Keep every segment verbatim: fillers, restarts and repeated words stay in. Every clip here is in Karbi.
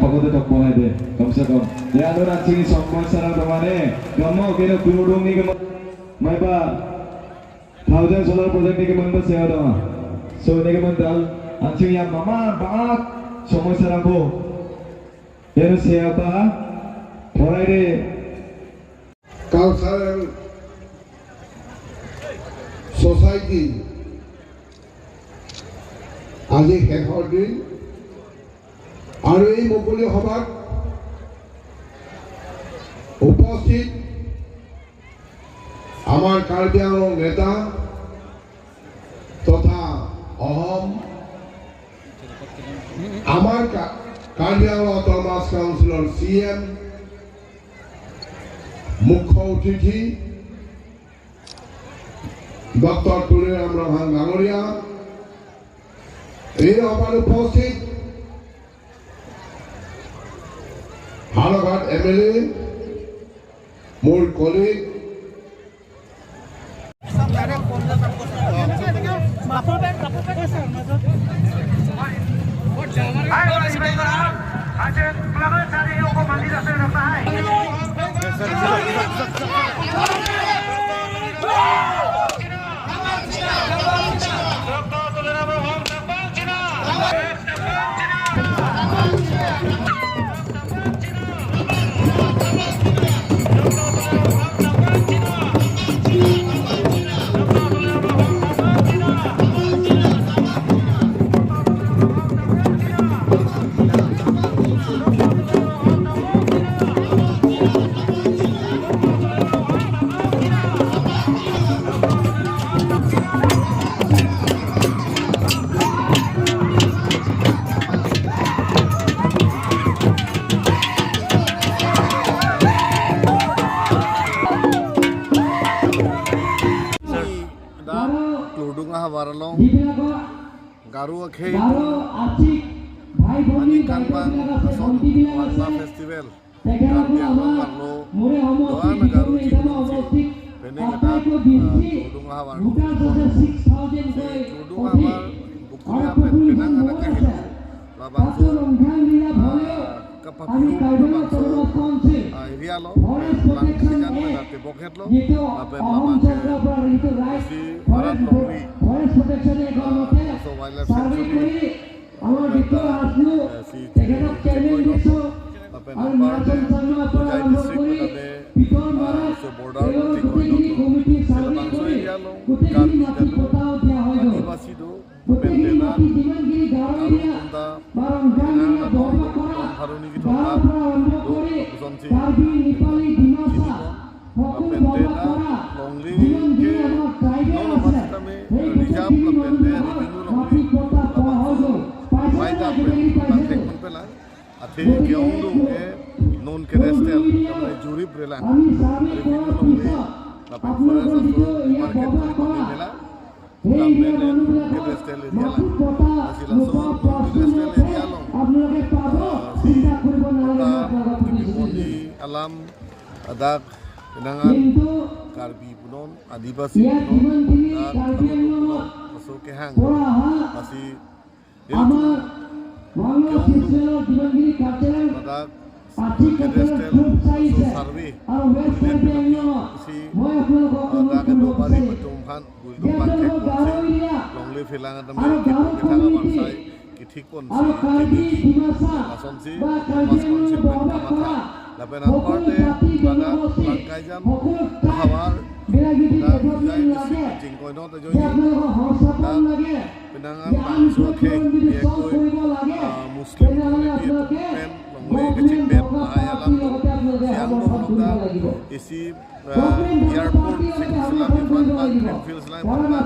Pagoda tok bonai de, kam se kam. Ya, lo na chini sombol sarang domane, kamu kena kurudung ni kamu, maiba thousand solar project ni kamu ba sewa dong. So ni kamu dal, anching ya mama baat sombol sarang bo. Ya, lo sewa ba, thorai de. Cultural Society আজি শেষৰ দিন আৰু এই মুকলি সভাত উপস্থিত আমাৰ কাৰ্বি আংলং নেতা তথা অসম, আমাৰ কা-, কাৰ্বি আংলং অট'নমাছ কাউন্সিলৰ চি ই এম, মুখ্য অতিথি ডক্টৰ তুলিৰাম ৰংহাং ডাঙৰীয়া, এই সভাত উপস্থিত হালঘাট এম এল এ, মোৰ colleague, Dak Klurdung ahavar along Garo akhei aningkanvang asong Wanba Festival Karbi Anglong arlo do-an Garo chiklo penang adak, ah, Klurdung ahavar. Si Klurdung ahavar Bukuria pen penang adak kahelo. Labangso, ah, kapaphiru labangso, ah, area lo, lang sijan pen ate bokhet lo, lapen labangso si Bharat Longri, ah, so wildlife sanctuary eh, si Chikoi North, lapen aparte Hojai district lapen, ah, so border Chikoi North. Labangso area along Karbi ta do, Adivasi do, lapen te na Garo atum ta, ina na tong, tong haruni kethom ta do, lapuson si chini pon. Lapen te na longle ke non aphan sitame reserve lapen te revenue longle, labangso mai ta pen bang thek pon pelang. Athe ke-ong do ke non ke restel, kami juri brelang. Revenue longle, lapen forest aso market ta kami mela. Lapen non ke restel area lang. Lasi laso non ke restel area along, ah, si kota kepon alam, ladak penang an Karbi punon, Adivasi punon, dak Garo punon, laso kehang. Lasi ladak ke restel, laso survey, isi, ah, dak ke do bari betum phan, bul tum phan thek pon si, longle phelang atum ke kedo kethang abarsai kethik pon si, kethik, lason si, mas pon si pen kamatha. Lapen aparte ladak Langkaijam ahavar, dak Hojai district Chikoi North ajoine, dak penang an bangso akhei, biakoi, ah, Muslim community atum pen longle kechipet lahai alam do. Siang do nokta isi, ah, airport si selam iphan bang greenfield selam iphan bang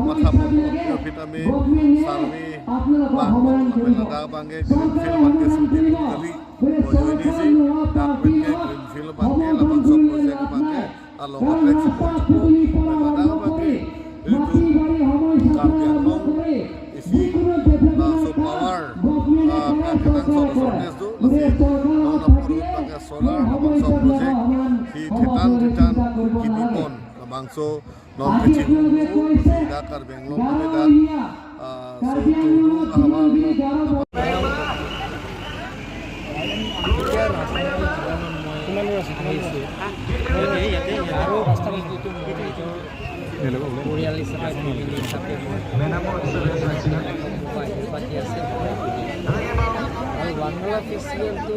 matha pon aphi tame survey bang pon lapen ladak abang ke greenfield abang ke suti pon kali. Ajoine si dak pen ke greenfield abang ke labangso project abang ke along attack si pon chepo, lapen ladak abang ke ilitum Karbi Anglong isi, ah, so power, ah, ka kenangsot aso tes do, lasi non apor ahut abang ke solar labangso project si thetan thetan kebi pon, labangso non kechihung, lasi dak Karbi Anglong kami dak, ah, so tulu ahavar along. কিমান দূৰ আছে? কিমান দূৰ আছে? ইয়াতে, ইয়াতে, ইয়াতে। আৰু ৰাস্তা, পৰিয়াল হিচাপে, ফেমিলি হিচাপে মই আশীৰ্বাদ দি আছে। আৰু ৱাংগালা ফেষ্টিভেলটো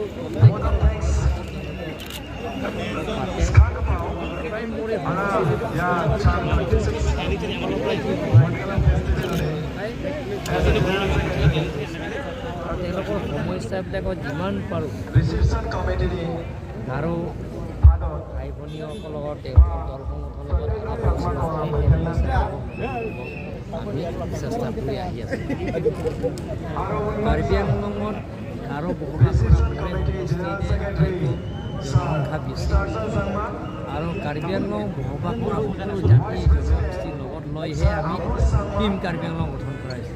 তেওঁলোকৰ সমস্যাবিলাকত যিমান পাৰোঁ গাৰো ভাই ভনীসকলৰ লগত, তেওঁলোকৰ দল সংগঠনৰ লগত আলোচনা কৰি আমি চেষ্টা কৰি আহি আছোঁ। কাৰ্বি আংলঙত গাৰো বসবাস কৰা মোৰে সমষ্টিতে আটাইতকৈ জনসংখ্যা বেছি। আৰু কাৰ্বি আংলং বসবাস কৰা সকলো জাতি জনগোষ্ঠীৰ লগত লৈহে আমি টিম কাৰ্বি আংলং গঠন কৰা হৈছে।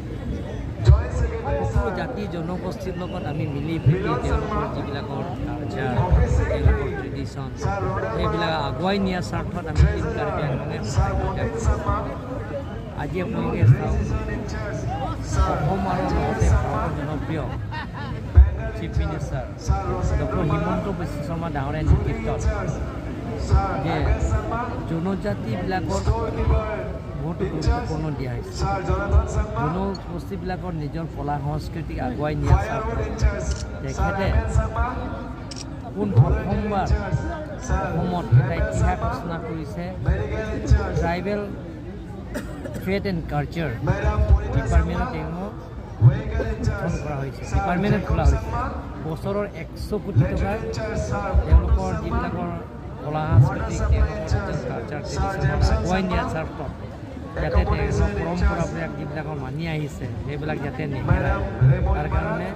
সকলো জাতি জনগোষ্ঠীৰ লগত আমি মিলি প্ৰীতি তেওঁলোকৰ যিবিলাকৰ কালচাৰ, তেওঁলোকৰ ট্ৰেডিশ্যন, সেইবিলাক আগুৱাই নিয়াৰ স্বাৰ্থত আমি টিম কাৰ্বি আংলঙে সহায় কৰি আছোঁ। আজি আপোনালোকে চাওক, অসম আৰু লগতে ভাৰতৰ জনপ্ৰিয় চিফ মিনিষ্টাৰ ডক্টৰ হিমন্ত বিশ্ব শৰ্মা ডাঙৰীয়াৰ নেতৃত্বত যে জনজাতিবিলাকক বহুতো গুৰুত্বপূৰ্ণ দিয়া হৈছে। জনগোষ্ঠীবিলাকৰ নিজৰ কলা সংস্কৃতিক আগুৱাই নিয়াৰ স্বাৰ্থত তেখেতে পোন প্ৰথমবাৰ অসমত এটা ইতিহাস ৰচনা কৰিছে। ট্ৰাইবেল ট্ৰেড এণ্ড কালচাৰ ডিপাৰ্টমেণ্টত তেওঁ গঠন কৰা হৈছে, ডিপাৰ্টমেণ্ট খোলা হৈছে। বছৰৰ একশ কোটি টকা তেওঁলোকৰ যিবিলাকৰ কলা সংস্কৃতি, তেওঁলোকৰ কালচাৰ ট্ৰেডিশ্যন আগুৱাই নিয়াৰ স্বাৰ্থত, যাতে তেওঁলোকৰ পৰম্পৰাবিলাক যিবিলাকৰ মানি আহিছে, সেইবিলাক যাতে নেহেৰাই, তাৰ কাৰণে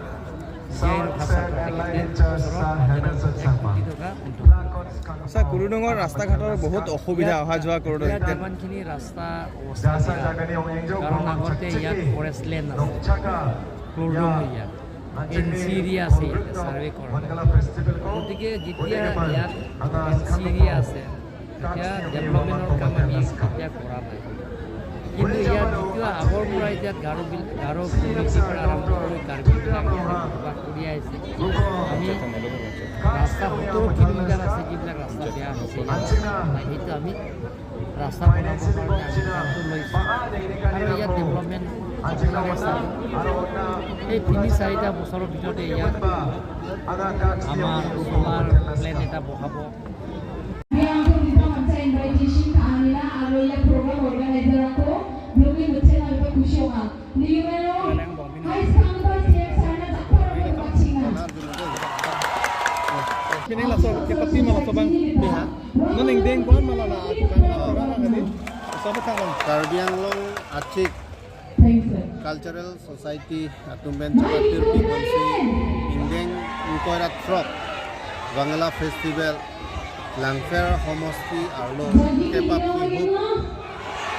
জীয়াই ৰখা স্বাৰ্থত তেখেতে বছৰত বাজেটত এক কোটি টকা অন্তৰ্ভুক্ত কৰিছে। ছাৰ, কুৰুডুঙৰ ৰাস্তা ঘাটৰ বহুত অসুবিধা, ইয়াত, অহা যোৱা কৰোঁতে। ইয়াত যিমানখিনি ৰাস্তা অৱস্থা বেয়া, কাৰণ আগতে ইয়াত ফৰেষ্ট লেণ্ড আছে, ক্লুৰডুং এৰিয়া, এন চি এৰিয়া আছে ইয়াতে, ছাৰ্ভে কৰা নাই। গতিকে যেতিয়া ইয়াত এন চি এৰিয়া আছে, তেতিয়া ডেভেলপমেণ্টৰ কাম আমি এতিয়া কৰা নাই। কিন্তু ইয়াত যিটো আগৰ পৰা এতিয়া গাৰো বিল-, গাৰো কমিউনিটিৰ পৰা আৰম্ভ কৰি কাৰ্বিবিলাক ইয়াতে বসবাস কৰি আহিছে। আমি ৰাস্তা সোতৰ কিলোমিটাৰ আছে, যিবিলাক ৰাস্তা বেয়া হৈছে, সেইটো আমি ৰাস্তা বনাবৰ কাৰণে আমি কামটো লৈছোঁ। আৰু ইয়াত ডেভেলপমেণ্ট এই তিনি চাৰিটা বছৰৰ ভিতৰতে ইয়াত আমাৰ চ'লাৰ প্লেণ্ট এটা বহাব। Ini langsung kita terima langsung, Bang. Ya. Nang ingdeng ko-an ma la, Karbi Anglong achik Cultural Society atum pen chepatiri ponsi ingdeng ingkoi ra throk Bangla Festival Langpher homosti arlo kepap ihuk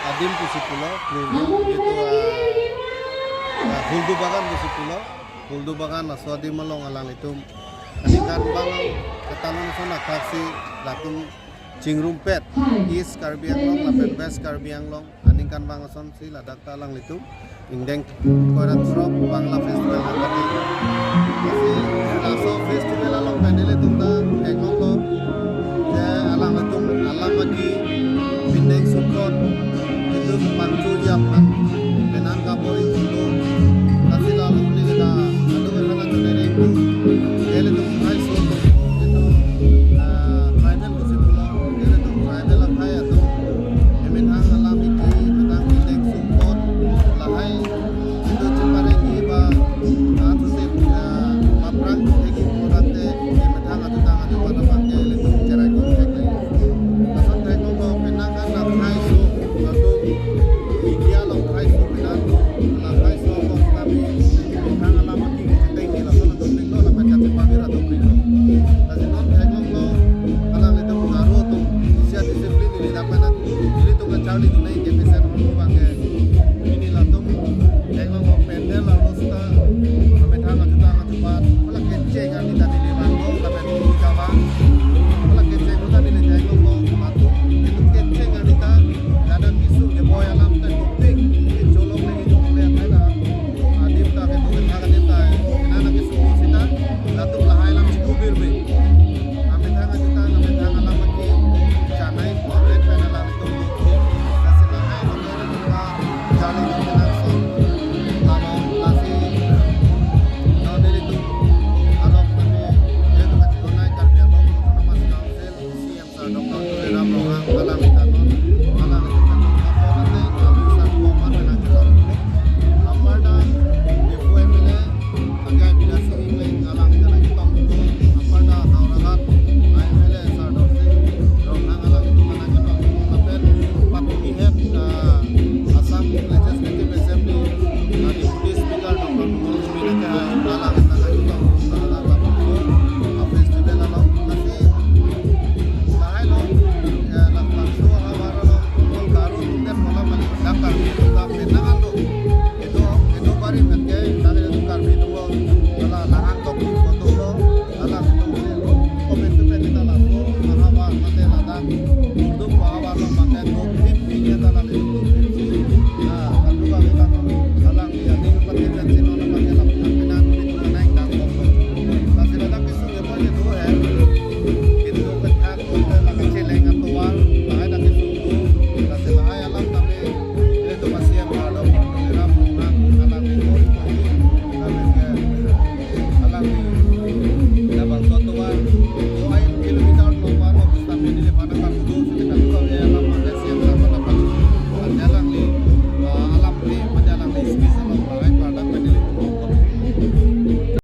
adim pusi pulo, Plurlo, itu, ah, ah, Huldu Bagan pusi pulo, Huldu Bagan laso adim along alanglitum aningkanvang ketalon ason athaksi latum chingrumpet East Karbi Anglong lapen West Karbi Anglong aningkanvang asonsi ladak ta alanglitum ingdeng ingkoi ra throk Bangla Festival nangpati. Lasi laso festival along pen ilitum ta theklonglo, je alanglitum alam aki pindeng sukot itu pangchujap an penang kabor-i pulo. Lasi lalu ni kita adu kena kena itu ilitum hai so itu, ah, tribal pusi pulo, ilitum tribal akhai atum emethang alam iki, emethang pindeng sukot lahai itu cheparengji ba, ah, athusi, ah, aphrang thekji pulotangte emethang atutang adu pada bangke ilitum cherai kong thek lagi. Lason theklonglo penang an akhai so atum India along akhai so penang, la akhai so kong kami emethang alam aki kechetengji lason atum pinglo lapen kachepavir atum pinglo. Lasi non theklonglo alanglitum Garo atum isi a-discipline neli dak pen nelitum kacharlidun nangji kepesen ahormu bangke pini latum theklonglo pandal arlo seta emethang ajutang ajubat hala kecheng arni ta neli vanglo lapen neli kavang hala kecheng ta neli theklonglo latum itum kecheng arni ta kadang kisu keboi alam ta duktik kecholong lagi jong le athai ta adim ta ketu ketha adim ta ena na kisu seta latum lahai alam chitu birbe. Amethang ajutang, amethang alam aki chanai, poet pen alanglitum. Lasi lahai alam pen atum ta charlidun nangkok. Lalo lasi non nelitum arlo kami ilitum kachinghon nai Karbi Anglong Autonomous Council C E M Sir Doctor Tuliram Ronghang alanglitum non, alanglitum kachinghon nai, kami sar ko ma pen nangkok. Aparda, Diphu M L A, Agai Bidya Sing Engleng alanglitum nangketong, aparda Howraghat M L A Sir Dorsing Ronghang alanglitum nangketong, lapen patumi het, ah, Assam Legislative Assembly, ah, Deputy Speaker Doctor Numal Subi nangke alanglitum nangketong, ah, lapen, ah, festival along, lasi lahai lo, eh, lapen so havar along, Garo atum det malam mali, dak Karbi atum ta penang an lo, edo, edo bari pen ke,